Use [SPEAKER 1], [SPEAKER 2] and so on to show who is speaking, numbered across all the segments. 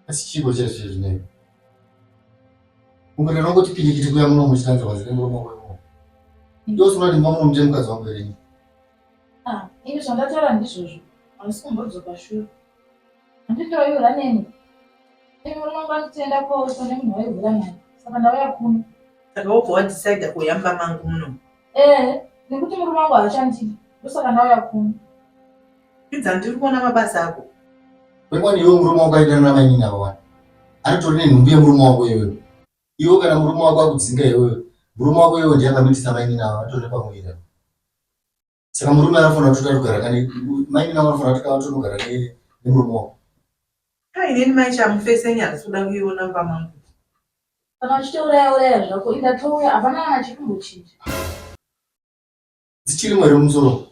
[SPEAKER 1] Asi chiiko chaizvo chaizvo nei? Ungati unongoti pinikiti kuya muno muchitanza panze nemuromo wako imomo. Iwe usina kuti mumba muno mune mukadzi wangu here ini?
[SPEAKER 2] Ah, ini zvandataura ndizvozvo. Handisi kumbodzoka shure. Handiti waihura neni? Ini murume wangu anditenda kwose nemunhu waihura naye. Saka ndauya kuno.
[SPEAKER 3] Saka wobva wadecide kuuya mumba mangu muno?
[SPEAKER 2] Eh, nekuti murume wangu haachandidi. Ndosaka ndauya kuno.
[SPEAKER 3] Fidza ndiri kuona mabasa ako.
[SPEAKER 1] Wengwani iwe murume wako aidana namainini ava wani. Anotori nenhumbu yemurume wako iwewe. Iwe kana murume wako akudzinga iwewe, murume wako iwewe ndiye akamitisa mainini ava atori nepamuviri apa. Saka murume anofanira kutoda kugara kane mainini ava vanofanira kutoda kutonogara nemurume wako.
[SPEAKER 3] Kai inini mai chamufesenya handisi kuda kuiona mumba mangu.
[SPEAKER 2] Kana uchitouraya uraya zvako, indatouya hapana kana chikumbochinja.
[SPEAKER 1] Dzichirimo here mumusoro?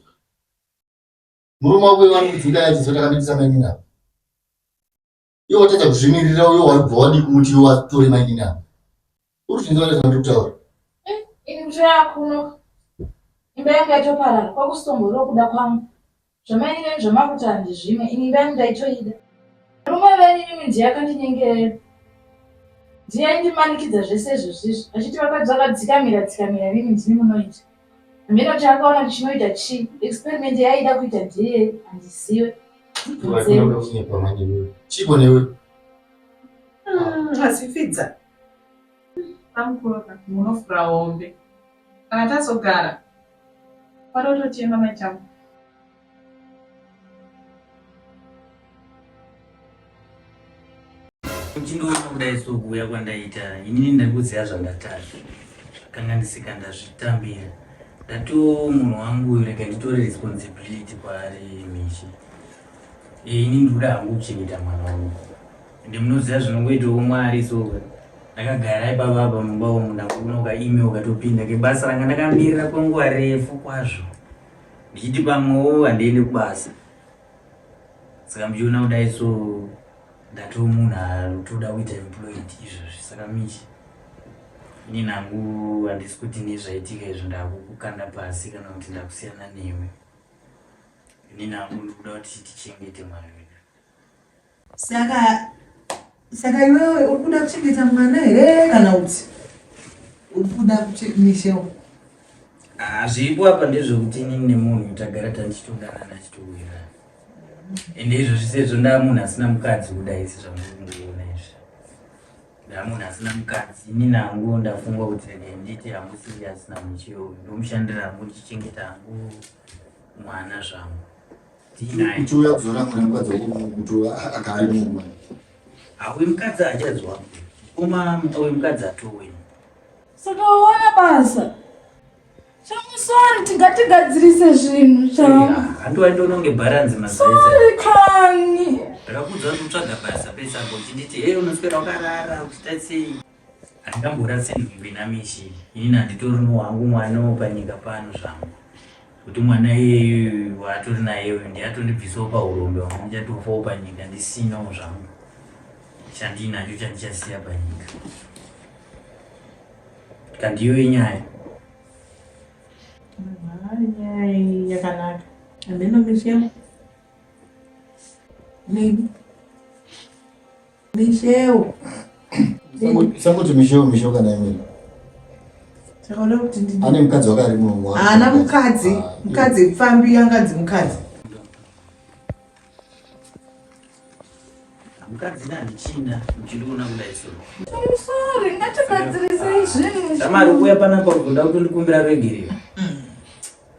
[SPEAKER 1] Murume wako iwe anokudzinga yacho zvatakamitisa mainini ava. Iwe watadza kuzvimirira uyo wabva wadii kumuti iwe watore mainini ava. Uri kuzvinzwa here zvandiri kutaura?
[SPEAKER 2] Eh, ini kutoya kuno. Imba yangu yatoparara kwakusitomboroo kuda kwangu. Zvamainini venyu zvamakuti handizvime, ini imba yangu ndaitoida. Murume venyu imimi ndiye akandinyengerera. Ndiye aindimanikidza zvese izvozvizvi achiti vakadzi vakadzikamira dzikamira imimi ndimi munoita. Hameno chaakaona kuti chinoita chii. Experiment yaaida kuita ndeyei handizive.
[SPEAKER 1] Chiiko newe?
[SPEAKER 3] Asi Fidza.
[SPEAKER 4] Bamukuru munofura hombe. Kana tazogara panotochema mai changu.
[SPEAKER 5] Uchindiona kudai so kuuya kwandaita inini ndiri kuziva zvandatadza zvakanganisika ndazvitambira ndatiwo munhu wangu uyu rega nditore responsibility kwaari mishi e, ini ndikuda hangu kuchengeta mwana wangu ende munoziva zvinongoitawo mwari so ndakagara ipapa apa mumba umu ndakuona ukaemail ukatopinda kebasa ranga ndakamirira kwenguva refu kwazvo ndichiti pamwewo handiendi kubasa saka muchiona kudai so ndatoo munhu anotoda kuita employed izvozvi saka michi ini nangu handisi kuti nezvaitika izvo ndakukukanda pasi kana kuti ndakusiyana newe ini nangu ndikuda kuti tichengete mwana wedu
[SPEAKER 3] Saka saka iwewe uri kuda kuchengeta mwana here kana kuti uri kuda kuchengeta
[SPEAKER 5] Ah, zviripo apa ndezvekuti inini nemunhu tagara tandichitodanana achitowirirana ende izvozvi sezvo ndaa munhu asina mukadzi kudai sezvamukungoona izvi ndaa munhu asina mukadzi inini hangu ndafunga kuti regai ndiite hangu serious namuchiyo ndomushandira hangu ndichichengeta hangu mwana zvangu tiinaye
[SPEAKER 1] Uchiuya kuzoramwira mukadzi wako kuti agare mumba.
[SPEAKER 5] Uyu mukadzi haachazwa koma uyu mukadzi atoweni
[SPEAKER 2] Saka wawana basa. Chamu sorry tingatigadzirise zvinhu chamu.
[SPEAKER 5] Handiwa ndononge bharanzi mazaisa.
[SPEAKER 2] Sorry kani.
[SPEAKER 5] Ndakakuudza kuti utsvaga basa pese apo uchinditi hey unoswera wakarara uchiita sei. Handingamborasi nhumbu ina Mishi. Inini handitori wangu mwana panyika pano zvangu. Kuti mwana iyeyu waatori naye uyu ndiye atondibvisawo pahurombe hwangu ndichatofawo panyika ndisinawo zvangu. Chandiinacho chandichasiya panyika. Kandiyo inyaya.
[SPEAKER 3] Nyaya iyi yakanaka. Hameno Michelle. Nini? Michelle.
[SPEAKER 1] Sangoti Michelle Michelle kana imini.
[SPEAKER 3] Saka kuti ndi
[SPEAKER 1] Ane mukadzi wake ari muno.
[SPEAKER 3] Haana mukadzi.
[SPEAKER 1] Ah,
[SPEAKER 3] Mukadzi pfambi anganzi mukadzi.
[SPEAKER 5] Mukadzi handichina muchindiona kudai so.
[SPEAKER 2] I'm sorry ngatigadzirise zvinhu.
[SPEAKER 5] Chamari kuuya panapa kuda kutondikumbira regerero.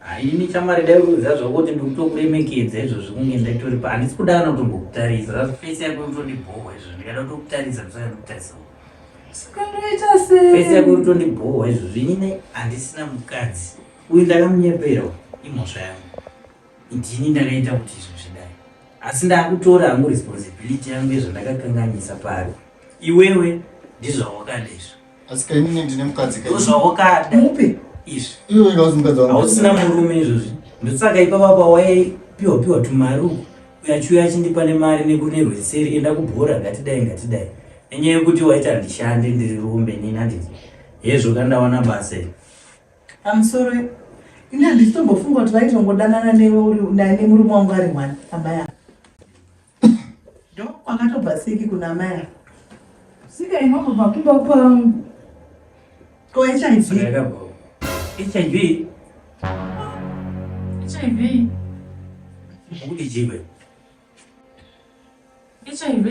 [SPEAKER 5] Haini chamari dai kuudza zvako kuti ndikutokuremekedza izvozvi kunge ndaitori pa handisi kuda kana kutombokutarisa face yako inotondibhohwa izvozvi ndikada kutokutarisa ndisaka ndikutarisa
[SPEAKER 2] Saka ndoita sei?
[SPEAKER 5] face yako inotondibhohwa izvozvi inini handisina mukadzi uyu ndakamunyepera imhosva yangu ndini ndakaita kuti izvo zvidai asi ndakutora hangu responsibility yangu yezvandakakanganisa pari iwewe ndizvawakada izvo
[SPEAKER 1] Asi kainini ndine mukadzi kai.
[SPEAKER 5] ndozvawakada
[SPEAKER 3] Mupi.
[SPEAKER 5] izvi
[SPEAKER 1] Iwe wega uzi mukadzi wangu.
[SPEAKER 5] hausina murume izvozvi ndosaka ipapa pawaipiwa piwa tumari uku uyo achiuya achindipa nemari nekunerweseri enda kubhora ngatidai ngatidai nenyaya yekuti waiti handishande ndiri rombe nini handiti hezvo kandawana basa iri
[SPEAKER 3] Pamusoro ini handisitombofunga kuti vaitongodanana newe uri naye nemurume wangu ari mwana amai ava. Kwakatobva siki kuna mai ava.
[SPEAKER 2] Sika inobva kumba kwangu.
[SPEAKER 3] Ko HIV?
[SPEAKER 5] HIV?
[SPEAKER 4] HIV.
[SPEAKER 5] Ukuti chiwe?
[SPEAKER 4] HIV.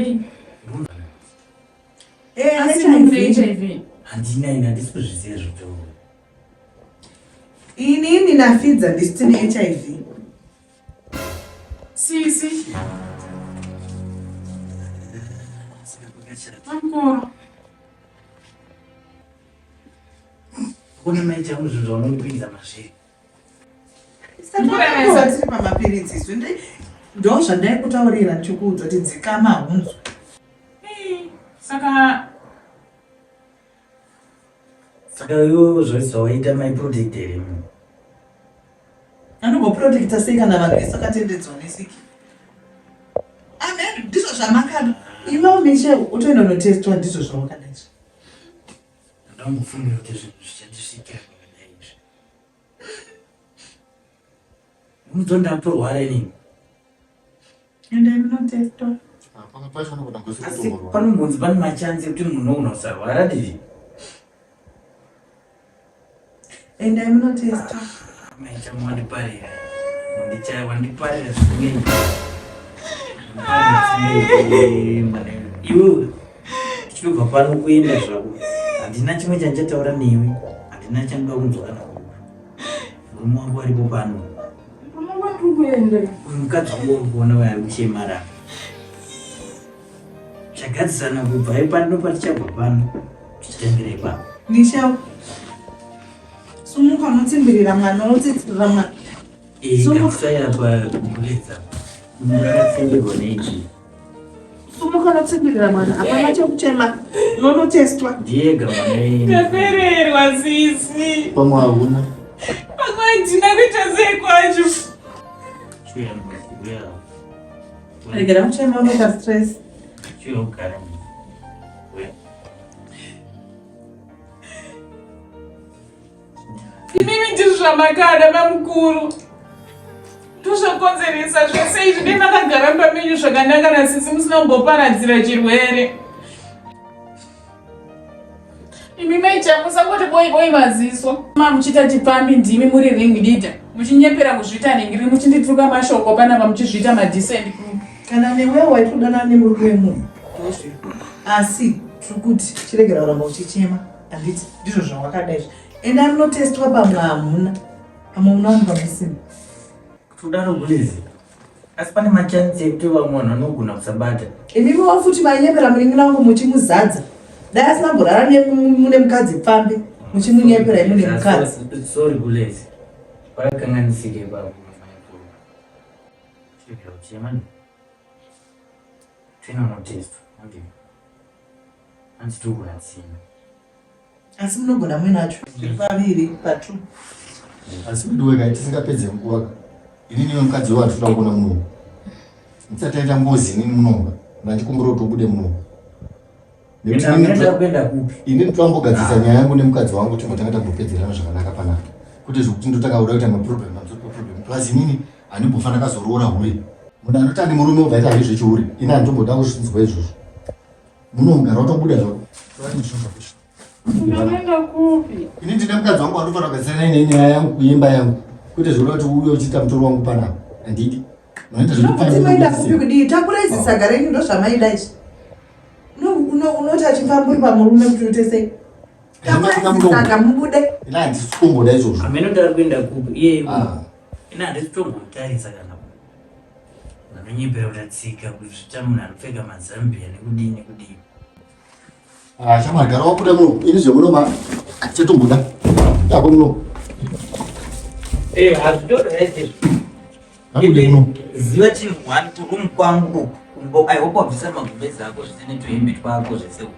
[SPEAKER 3] Eh,
[SPEAKER 4] Asi mune HIV.
[SPEAKER 5] Handina ini handisi kuzviziva zvitauro.
[SPEAKER 3] Inini naFidza ndisu tine HIV.
[SPEAKER 4] Sisi. Bamukuru.
[SPEAKER 5] Kuna mai changu zvinhu zvaunondipinza mazviri.
[SPEAKER 3] Saka tiri pamapiritsi isu ndo zvandaikutaurira ndichikuudza kuti dzikama hunzwa.
[SPEAKER 4] Saka
[SPEAKER 5] Saka iwe zvawaita mai protect here?
[SPEAKER 3] Anomboprotecta sei kana vanhu vese vakatendedzwa nesiki? Amen, ndizvo zvamakada. Iwe Michelle utoenda unotestwa ndizvo zvawakada izvi.
[SPEAKER 5] Ndangofungira kuti zvinhu zvichandisvikira zvakadai izvi. Unozondatorwara inini.
[SPEAKER 3] Endai munotestwa.
[SPEAKER 1] Pamwe pacho unogona
[SPEAKER 5] Asi
[SPEAKER 1] kusitomborwara.
[SPEAKER 5] panombonzi pane machanzi ekuti munhu unogona kusarwara didi.
[SPEAKER 3] Endai munotestwa.
[SPEAKER 5] Mai chamu wandiparira. Wandichaya wandiparira zvisinei. Iwe tichitobva pano kuenda zvako. Handina chimwe chandichataura newe. Handina chandoda kunzwa kana kupa. Murume wangu aripo pano.
[SPEAKER 2] Murume wangu kuenda.
[SPEAKER 5] Uyu mukadzi wangu uri kuona uyo ari kuchemara. Chagadzisana kubva ipano patichabva pano tichitangira ipapo.
[SPEAKER 3] Michelle. Sumuka unotsimbirira mwana, unotsimbirira mwana.
[SPEAKER 5] Sumuka apa kuburitsa. Mungakatsengerwa nechi.
[SPEAKER 3] Sumuka unotsimbirira mwana, hapana chekuchema. Unonotestwa.
[SPEAKER 5] Ndiyega mwana.
[SPEAKER 4] Ndapererwa sisi.
[SPEAKER 1] Pamwe hauna.
[SPEAKER 4] Pamwe handina kuita sei kwacho.
[SPEAKER 5] Chiuya uya.
[SPEAKER 3] Regera kuchema unoita stress.
[SPEAKER 5] Chiuya ugare. Uya.
[SPEAKER 4] Imimi ndizvo zvamakada bamukuru. Ndozvakonzeresa zvese izvi dai makagara mumba menyu zvakanaka nasisi musina kumboparadzira chirwere. Imi mai changu musangoti boi boi maziso. Ma muchiita chipfambi ndimi muri ring leader. Muchinyepera kuzviita ningiri muchindituka mashoko panapa muchizviita madecent group.
[SPEAKER 3] Kana newewo waitodanana nemurume wemunhu ndozviro. Asi tiri kuti chiregera kuramba uchichema handiti ndizvo zvawakada izvi. Enda munotestwa pamwe hamuna. Pamwe munowanikwa musina.
[SPEAKER 5] Kudaro please. Asi pane machansi ekuti vamwe vanhu vanogona kusabata.
[SPEAKER 3] Imimiwo futi mainyepera munin'ina wangu muchimuzadza. Dai asina kumborara mune mukadzi pfambi muchimunyepera imi mune mukadzi.
[SPEAKER 5] Sorry please. Pakakanganisika ipapo. Chiregera kuchema. Tena unotestwa. Handiti. Hanzi tiri kunatsina.
[SPEAKER 3] Asi munogona muinacho tiri paviri patu.
[SPEAKER 1] Asi mudiwe kai tisingapedze nguva ka. Inini nemukadzi wevanhu toda kuona munomu. Ndisati taita ngozi inini munomu. Ndandikumbira kuti ubude munomu.
[SPEAKER 5] Nekuti kupi?
[SPEAKER 1] Inini toambogadzisa nyaya yangu nemukadzi wangu timbotanga tambopedzerana zvakanaka panapa. Kwete zvekuti ndotanga kuda kuita maproblem pamusoro peproblem. Plus inini handimbofa ndakazoroora hure. Munhu anoti ane murume obva aita zvechihure. Ini handitomboda kuzvinzwa izvozvo. Munogara watobuda zvako.
[SPEAKER 2] Unoenda kupi?
[SPEAKER 1] Ini ndine mukadzi wangu wandofanira kugadzirana nenyaya yangu kuimba yangu. Kwete zvekuda kuti uuye uchiita mutoro wangu panapa. Handidi. Unoita
[SPEAKER 3] Zvinokuti maida kupi kudii? Takurai zisaga renyu ndozvamaida izvi. Unoti achifamburi pamurume kuti uite sei? Takurai zisaga mubude.
[SPEAKER 1] Ini handisi kutomboda izvozvo.
[SPEAKER 5] Hameno ndari kuenda kupi iye. Ini handisi kutombomutarisa kana vanonyepera kutatsika kuzvita munhu anopfeka mazambia nekudii nekudii.
[SPEAKER 1] Ah, shamwari gara wabuda muno. Ini zvemuno ma handichatomboda. Yako muno.
[SPEAKER 5] Eh, hazvitori right izvi.
[SPEAKER 1] Habude muno.
[SPEAKER 5] Ziva chinhu one kuroom kwangu uku. Kumbo I hope wabvisa magumbezi ako zvese netuhembe twako zvese uku.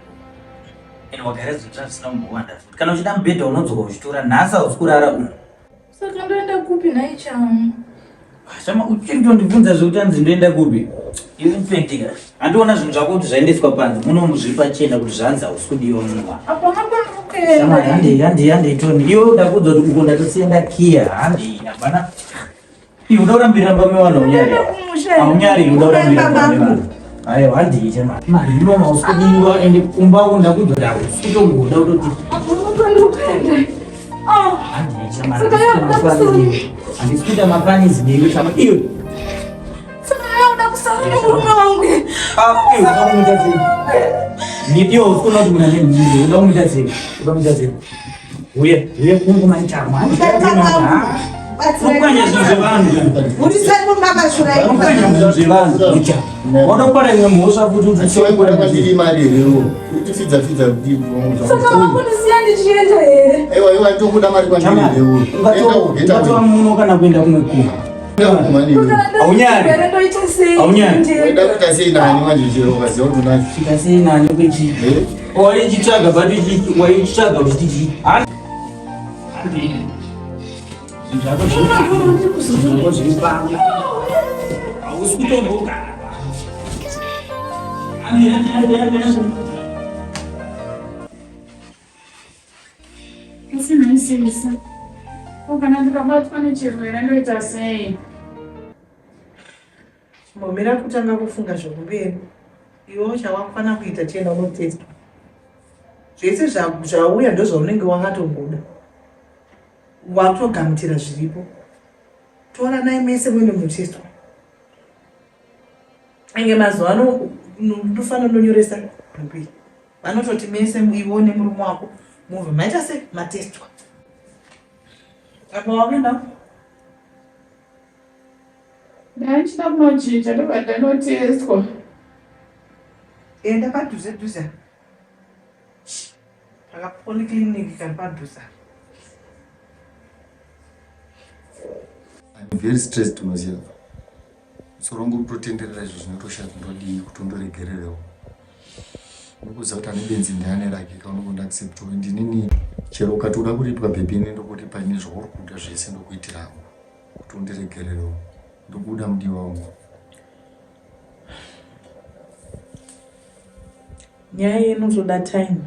[SPEAKER 5] And wagara zvitsva zvisina kumbowanda futi. Kana uchida mubhedha unodzoka uchitora nhasi hausi kurara umu.
[SPEAKER 2] Saka ndoenda kupi nhai Chamu?
[SPEAKER 5] Chama uchiri kutondibvunza zvekuti anzi ndoenda kupi? Iwe in fact ka handiona zvinhu zvako kuti zvaendeswa panze muno zviri pachena kuti zvanzi hausi kudiwa muno.
[SPEAKER 2] Hapana kwandiri kuenda.
[SPEAKER 5] Chama handei handei handei Tony. Iwe ndakuudza kuti uko ndatosiya ndakiya handei hapana. Iwe uda kurambirira pame vanhu haunyari.
[SPEAKER 2] Ndoenda kumusha.
[SPEAKER 5] Haunyari uda kurambirira pame vanhu. Aiwa handiite mari. Mari ndinoona usikudiwa ende kumba uko ndakuudza kuti hausi kutomboda kutoti. Handiite mari. Handisi kuita mapanizi newe chama iwe. Ah, iwe unoda kumuita sei? Iwe usi kuona kuti munhu ane mhiri, unoda kumuita sei? Unoda kumuita sei? Uye, uye kungu maitamwa. Unopwanya zvinhu zvevanhu. Unopwanya zvinhu zvevanhu. Wada kupara imwe mhosva futi kuti
[SPEAKER 1] Asi waikuda kwandiri mari here iwe? Utifidza fidza kuti
[SPEAKER 2] Saka wakundisiya ndichienda here?
[SPEAKER 1] Aiwa iwe ndikuda mari kwandiri here iwe? Enda ugeta
[SPEAKER 5] Ungatova muno kana kuenda kumwe kuma. Haunyari.
[SPEAKER 2] Ndoita sei?
[SPEAKER 5] Haunyari.
[SPEAKER 1] Waida kuita sei nani manje chero ukaziva kuti unacho.
[SPEAKER 5] Kuita sei nani kwechi?
[SPEAKER 1] Eh?
[SPEAKER 5] Waichitsvaga but waichitsvaga uchiti chii? Zvinhu zvako zviri zviri pano. Hausi kutomboka.
[SPEAKER 4] Asi nhai Ko kana ndikabatwa nechirwere ndoita sei?
[SPEAKER 3] Chimbomira kutanga kufunga zvekumberi. Iwewo chawakufanira kuita chienda unotestwa. Zvese zvauya ndozvaunenge wakatomboda. Watogamuchira zviripo. Toranai mese muende munotestwa. Enge mazuva ano ndofanira ndonyoresa nhumbi. Vanototi mese iwe nemurume wako mubve maita se matestwa. Apa wakuenda?
[SPEAKER 4] Ndaichida kunochinja ndobva ndanotestwa.
[SPEAKER 3] Enda padhuze dhuze. Pakapolyclinic kari padhuze.
[SPEAKER 1] I'm very stressed unoziva. Musoro wangu kutotenderera izvo zvinotoshaya kuti ndodii kuti undoregererewo. Ndikuziva kuti ane benzi ndiane rake ka unongonda accept ndinini chero ukati uda kuripwa bhebhi ini ndokuripa ini zvauri kuda zvese ndokuitira hangu kuti undiregererewo. Ndokuda mudiwa wangu.
[SPEAKER 3] Nyaya inotoda time.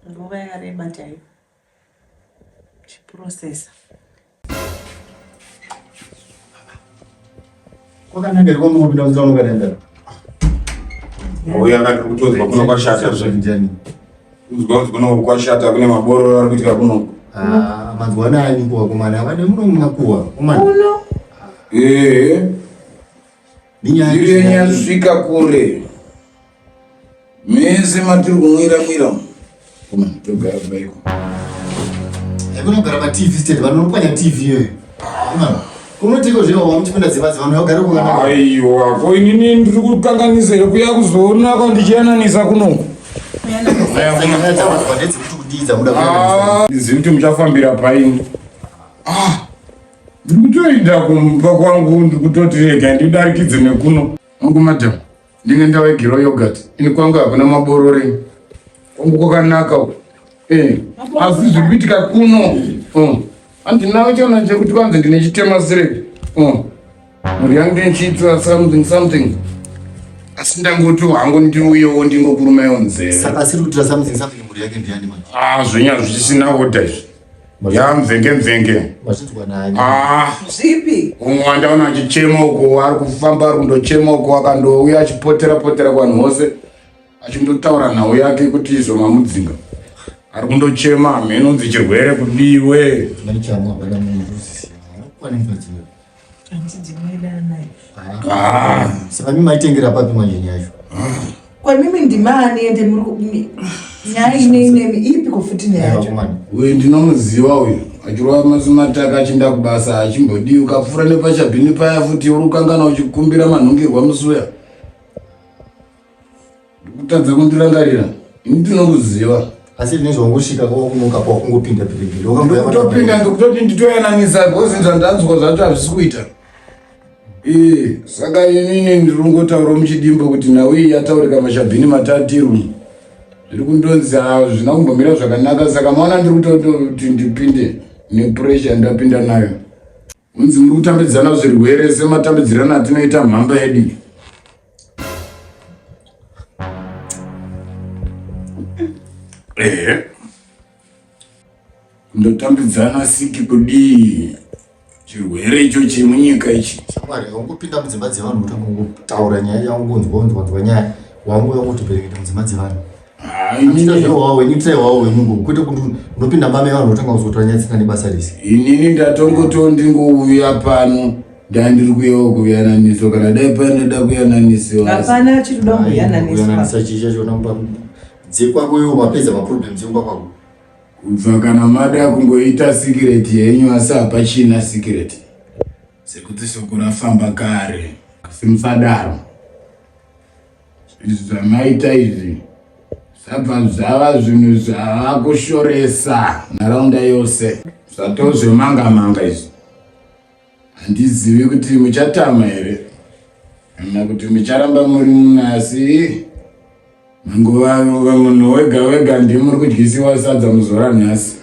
[SPEAKER 3] Nguva yareba chaiyo. Chiprocessor.
[SPEAKER 1] Kwakanaka here kwamuri kupinda kunze kwamakaenda?
[SPEAKER 6] Uya akati kutonzwa kuno kwashata zve.
[SPEAKER 1] Ndiani?
[SPEAKER 6] Kunzwa kunzi kuno kwashata kune mabororo ari kuitika kuno.
[SPEAKER 1] Ah, manzwa nani ko vakomana vane muno mumakuwa. Komana.
[SPEAKER 3] Uno
[SPEAKER 6] Eh,
[SPEAKER 1] Ninyaya.
[SPEAKER 6] ndiri yenyu yasvika kure. Mese matiri kumwira mwira. Komana togara kudaiko.
[SPEAKER 1] Kunogara pa TV stand vanopwanya TV iyoyo. Komana. Kunotiko zve wamuchipinda dzimba dzevanhu vagare kukanaka.
[SPEAKER 6] Aiwa, ko inini ndiri kukanganisa here kuya kuzoona kwandichiyananisa kunoku.
[SPEAKER 1] Nyaya dzamazwa ndedzekuti kudii dzamuda kuyananisa.
[SPEAKER 6] Ah, ndizivi kuti muchafambira paini. Ah, ndiri kutoenda kumba kwangu ndiri kutoti rega ndidarikidze nekuno. Wangu madam, ndinge ndawegerawo yogurt. Ini kwangu hakuna maborore. Kwangu kwakanaka uku. Eh, asi zviri kuitika kuno. Oh. Handinawo chiona chekuti kwanzi ndine chitema sireki. Oh. Mhuri yangu ndichiitira something something. Asi ndangoti hangu ndiuyewo ndingokurumaiwo nzeve.
[SPEAKER 1] Saka asiri kuitira something something mhuri yake ndiani manje?
[SPEAKER 6] Ah, zvinya zvisina order izvi. Ya mvenge mvenge.
[SPEAKER 1] Mazvinzwa nani?
[SPEAKER 6] Ah,
[SPEAKER 3] zvipi?
[SPEAKER 6] umwe wandaona achichema uko ari kufamba ari kundochema uko akandouya achipotera potera kuvanhu vose achindotaura nhau yake kuti izvo mamudzinga ari kundochema hameno unzi chirwere kudiwe
[SPEAKER 1] Maichamu hapana munhu usisiya. Kwani mukadzi wewe.
[SPEAKER 6] Ah,
[SPEAKER 1] Saka mimi maitengera papi manje nyaya yacho?
[SPEAKER 3] Kwamimi ndimani ende muri nyaya ine inemi ipi ko futi nyaya yacho?
[SPEAKER 1] Vakomana.
[SPEAKER 6] uyu ndinomuziva uyu achirova masimataka achinda kubasa achimbodii ukapfuura nepachabhini paya futi uri kukangana uchikumbira manhungirwa musuya ndikutadza kundirangarira ini ndinokuziva
[SPEAKER 1] Asi zvine zvawangosvika kwakunoka kwakungopinda pirigiri.
[SPEAKER 6] ndikutopinda ndikutoti nditoyananisa because zvandanzwa zvacho hazvisi kuita ee saka inini ndiri kungotaura muchidimbo kuti nhau iyi yataurika mashabhini matatiru zviri kundonzi hazvina kumbomira zvakanaka saka maona ndiri kutoti ndipinde nepressure ndapinda nayo unzi muri kutambidzana zvirwere sematambidzirana atinoita mhamba yedu ehe kundotambidzana siki kudii Chirwere icho chemunyika ichi.
[SPEAKER 1] Shamwari, ungopinda mudzimba dzevanhu wotanga kungotaura nyaya yaungonzwa unzwa nzwa nyaya wangu yangotopereketa mudzimba dzevanhu.
[SPEAKER 6] Inini
[SPEAKER 1] wawo wenyu try wawo wenyu ngo kwete kuti unopinda mba mevanhu wotanga kuzotora nyaya dzisina nebasa rese.
[SPEAKER 6] Inini ndatongoto ndingouya pano ndandiri kuyawo kuyananiswa kana dai pandoda kuyananisiwa.
[SPEAKER 3] Hapana chinoda kuyananiswa.
[SPEAKER 1] Kuyananisa chii chacho namba dzekwako iwe wapedza maproblems ekumba kwako.
[SPEAKER 6] Kubva kana mada kungoita sikireti yenyu asi hapachina sikireti sekuti soko rafamba kare asi musadaro izvi zvamaita izvi zvabva zvava zvinhu zvava kushoresa nharaunda yose zvatozvemanga manga izvi handizivi kuti muchatama here kana kuti mucharamba muri muno asi Nguva munhu wega wega ndiye muri kudyisiwa sadza muzuva ranhasi.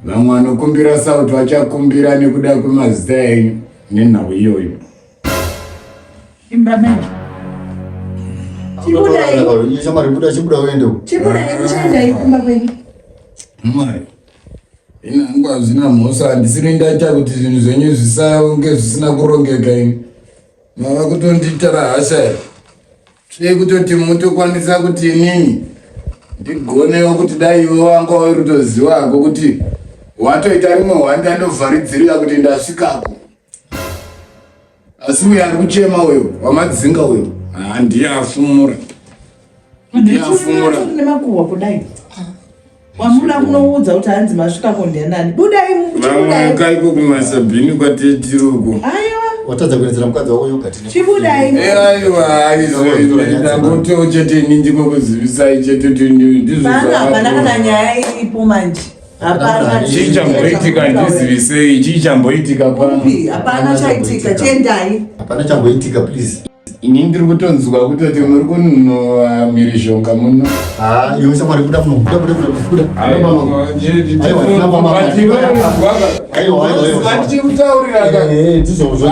[SPEAKER 6] Vamwe vanokumbira sauti vachakumbira nekuda kwemazita enyu nenhau iyoyo.
[SPEAKER 3] Imba manje.
[SPEAKER 1] Chibudai. Shamwari buda chibuda uende.
[SPEAKER 3] Chibudai muchaendai kumba kwenyu.
[SPEAKER 6] Mwari. Ini hangu hazvina mhosva handisiri ndaita kuti zvinhu zvenyu zvisange zvisina kurongeka ini. Mava kutondiitira hasha here? Tsvee kutoti mutokwanisa kuti inini ndigonewo kuti dai iwe wanga uri kutoziva hako kuti watoita rimwe hwanda ndovharidzirira kuti ndasvikako. Asi uyo ari kuchema uyo wamadzinga uyo handiye afumura. Ndiye afumura.
[SPEAKER 3] Nemakuhwa kudai. Wamuna kunoudza kuti hanzi masvika ko ndianani. Budai
[SPEAKER 6] muchibudai. Kaiko kumasabhini kwatetiri uko.
[SPEAKER 3] Aiwa.
[SPEAKER 1] Watadza kuendesera mukadzi wako yogurt.
[SPEAKER 3] Chibudai.
[SPEAKER 6] Aiwa aizvo ndangotiwo chete ini ndingokuzivisai chete kuti ndizvo
[SPEAKER 3] Pana hapana kana nyaya iripo manje. Hapana.
[SPEAKER 6] Chii chamboitika ndizivisei chii chamboitika pano.
[SPEAKER 3] Hapana chaitika chiendai.
[SPEAKER 1] Hapana chamboitika please.
[SPEAKER 6] Ini ndiri kutonzwa kutoti muri kunhuwa mhirizhonga muno.
[SPEAKER 1] Ah, iwe shamwari buda muno. Buda buda buda buda. Aiwa, aiwa,
[SPEAKER 6] aiwa. Eh, ndizvo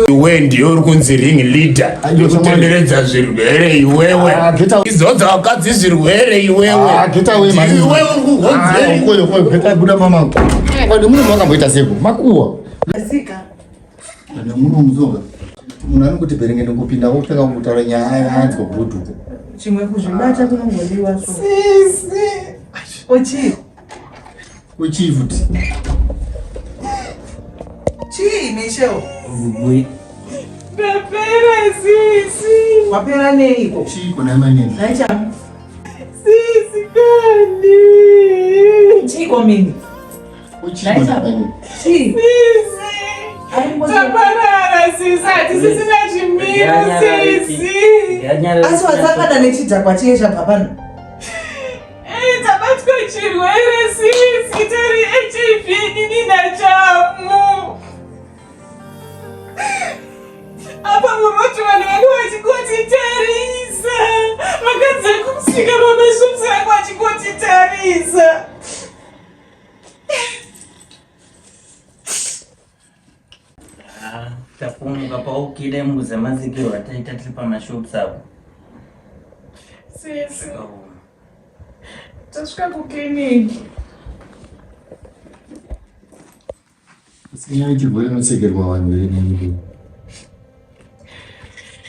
[SPEAKER 6] Iwe ndiwe uri kunzi ring leader. Kutenderedza zvirwere iwewe.
[SPEAKER 1] Ah, get out.
[SPEAKER 6] Izodza vakadzi zvirwere iwewe.
[SPEAKER 1] Ah, get away man.
[SPEAKER 6] Iwewe uri kuhodzeri.
[SPEAKER 1] Ah, koyo koyo, get out buda mama. Kwani muno makamboita seko? Makuwa.
[SPEAKER 3] Asika.
[SPEAKER 1] Nemuno muzoga. Munhu anongoti bherenge ndongopinda wotanga kutaura nyaya anzwa bhudhuko.
[SPEAKER 3] Chimwe kuzvibata kunongodiwa so.
[SPEAKER 4] Sisi.
[SPEAKER 3] Ochi.
[SPEAKER 1] Ochi futi.
[SPEAKER 3] Chii Michelle?
[SPEAKER 5] Vugwe.
[SPEAKER 4] Ndapera sisi.
[SPEAKER 3] Wapera neiko?
[SPEAKER 1] Chii kuna manini?
[SPEAKER 3] Naicha.
[SPEAKER 4] Sisi kani.
[SPEAKER 3] Chiiko mini?
[SPEAKER 4] Taparara sisi, hatisisina chimiro sisi.
[SPEAKER 3] Asi wasangana nechidhakwa chiye chabva pano.
[SPEAKER 4] Eh, tabatwa chirwere sisi, tari HIV inini naChamu. Apa muroti vanhu vange vachingotitarisa. Vakadzi vekumusika vamashops vange vachingotitarisa.
[SPEAKER 5] Ah, tapomuka paukida muza mazikirwo ataita tiri pamashops apo.
[SPEAKER 4] Sisi. Tasvika kuclinic.
[SPEAKER 1] Asi nyaya yechirwere inosekerwa vanhu here naiwe?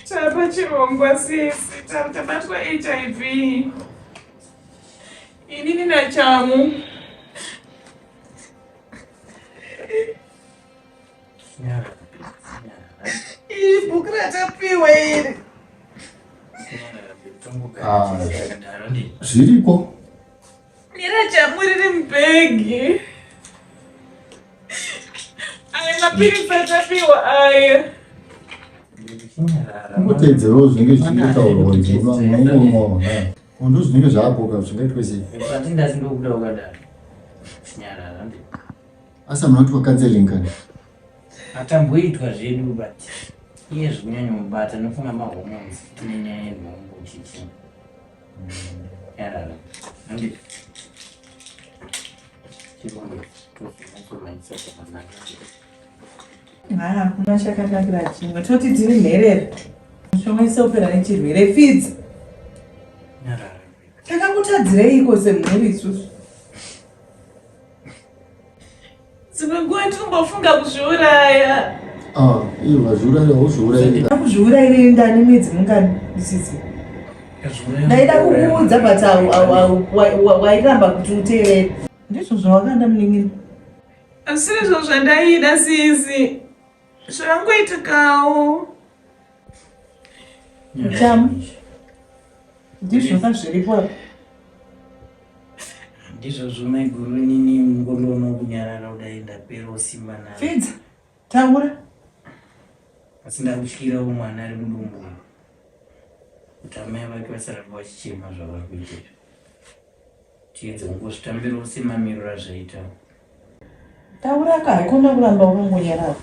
[SPEAKER 4] Tapa chirongwa sisi, tabatwa HIV. Inini naChamu. Iri bhuku ratapiwa iri.
[SPEAKER 1] Ah, zviriko.
[SPEAKER 4] NeraChamu riri mubhegi. Aya mapiritsi atapiwa aya.
[SPEAKER 1] Kungoteedzerawo zvinenge zvichitaurwa nzvimbo. Ndo zvinenge zvaapoka zvingaitwe sei? Asi hamuna kuitwa counseling kani?
[SPEAKER 5] Atamboitwa zvedu but iye zvikunyanya mubata nofunga mahormones tine nyaya yenhumbu chichi. Nyarara. Handi. Chirungu. Tozonyatsomaisa zvakanaka.
[SPEAKER 3] Haa hakuna chakanakira chimwe. Toti tiri nherera. Mishonga isopera nechirwere fidzi. Takakutadzireiko semhuri isusu?
[SPEAKER 4] Dzimwe nguva ndinombofunga kuzviuraya.
[SPEAKER 1] Ah, iwe wazviuraya wozviuraya.
[SPEAKER 3] Kuzviurayirei ndani mwedzi mungani ndisizi. Ndaida kukuudza but wairamba kuti uteerere. Ndizvo zvawakanda munin'ina.
[SPEAKER 4] Asirizvo zvandaida sisi. Zvakangoitikawo.
[SPEAKER 3] Chamu. Ndizvo zviripo apa.
[SPEAKER 5] Ndizvozvo maiguru inini ngondono kunyarara kudai ndaperawo simba nayo.
[SPEAKER 3] Fidza, taura.
[SPEAKER 5] Asi ndakutyirawo mwana ari mudumbu kuti amai vake vasaramba vachichema zvavari kuita izvi. Tiedze kungozvitambirawo semamiriro azvaita.
[SPEAKER 3] Taura ka haikona kuramba wakangonyarara.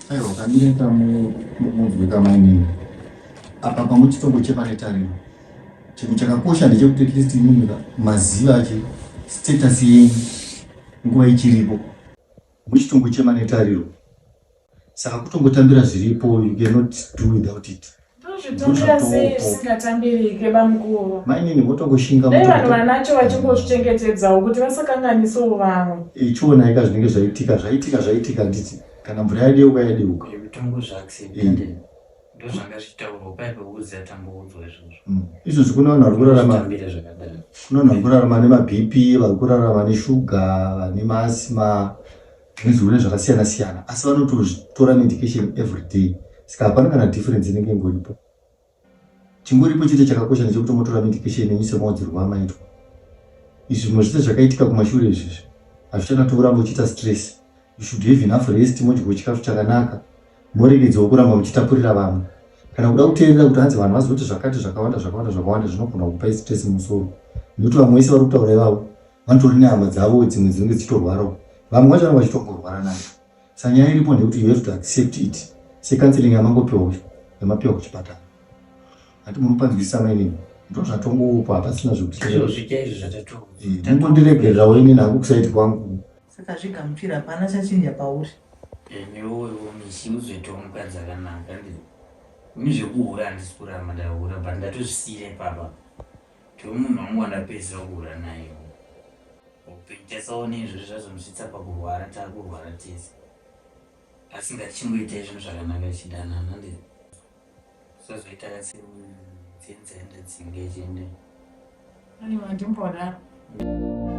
[SPEAKER 1] Aiwa kamire kamunzwe kamainini apa pamuchitongochema netariro chinhu chakakosha ndechekuti at least imimi maziva achi status yenyu nguva ichiripo muchitongochema netariro saka kutongotambira zviripo you cannot do without it
[SPEAKER 4] Ndozvitambira sei zvisingatambirike bamukuru?
[SPEAKER 1] Mainini votongoshinga
[SPEAKER 4] Dai vanhu vanacho vachingozvichengetedzawo kuti vasakanganisawo vamwe.
[SPEAKER 1] Ichionai ka zvinenge zvaitika zvaitika zvaitika nditi kana mvura yadeuka yadeuka.
[SPEAKER 5] Mitongo zvaaccident. Eh. Ndozvanga zvichitaurwa paye pekuzi atamboudzwa izvozvo.
[SPEAKER 1] Mm. Izvozvi kune vanhu vari kurarama kune vanhu vari kurarama nemaBP, vari kurarama neshuga, vane maasima nezvirwere zvakasiyana siyana asi vanototora medication every day saka hapana kana difference inenge ingoripo chingoripo chete chakakosha ndechekuti motora medication yenyu semaudzirwo amaitwa izvi zvimwe zvese zvakaitika kumashure izvizvi hazvichanatoramba uchiita stress you should have enough rest modyawo chikafu chakanaka moregedzawo kuramba muchitapurira vamwe kana kuda kuteerera kuti hanzi vanhu vazoti zvakati zvakawanda zvakawanda zvakawanda zvinogona kukupai stress mumusoro nekuti vamwe vese vari kutaura ivavo vanotori nehama dzavo dzimwe dzinenge dzichitorwarawo vamwe vacho vanenge vachitongorwara nayo sa nyaya iripo ndeyekuti you have to accept it secounseling yamangopiwa yamapiwa kuchipatara hati muri kupanzwisisa mainini ndozvatongopo hapasina zvekutingondiregererawo inini hangu kusaiti kwangu
[SPEAKER 3] saka zvigamuchira hapana chachinja pauri
[SPEAKER 5] newewo mishi uzoitawo mukadzi akanaka ini zvekuhura handisi kuramba ndahura but ndatozvisiira ipapa Ndiwe munhu wangu wandapedzisira kuhura naye upenyu tasaona izvozvi zvazondisvitsa pakurwara takurwara tese asi ngatichingoitai zvinhu zvakanaka tichidanana ndi sazoita kasenzenza ndadzinga ichienda
[SPEAKER 4] Aiwa ndimbodaro.